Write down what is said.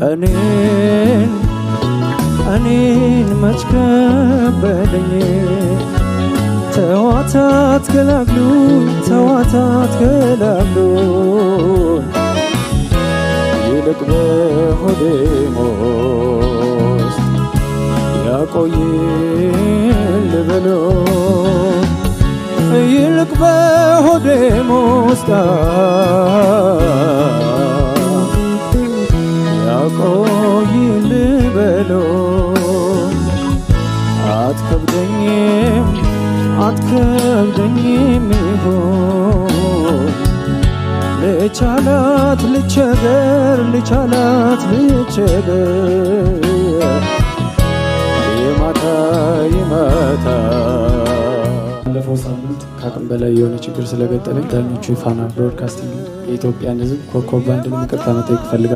እኔን እኔን መች ከበደኝ። ተዋታት ገላግሉኝ፣ ተዋታት ገላግሉኝ፣ ይልቅ በሆዴ ውስጥ ያቆይል ብሎ፣ ይልቅ በሆዴ ውስጥ ያቆይል በሎ። አትከብደኝም፣ አትከብደኝም ይሆን፣ ልቻላት ልቸገር፣ ልቻላት ልቸገር፣ የማታ የማታ። ባለፈው ሳምንት ከአቅም በላይ የሆነ ችግር ስለገጠመኝ ዳኞቹ፣ የፋና ብሮድካስቲንግ፣ የኢትዮጵያን ሕዝብ፣ ኮከብ ባንድንም ይቅርታ መጠየቅ እፈልጋለሁ።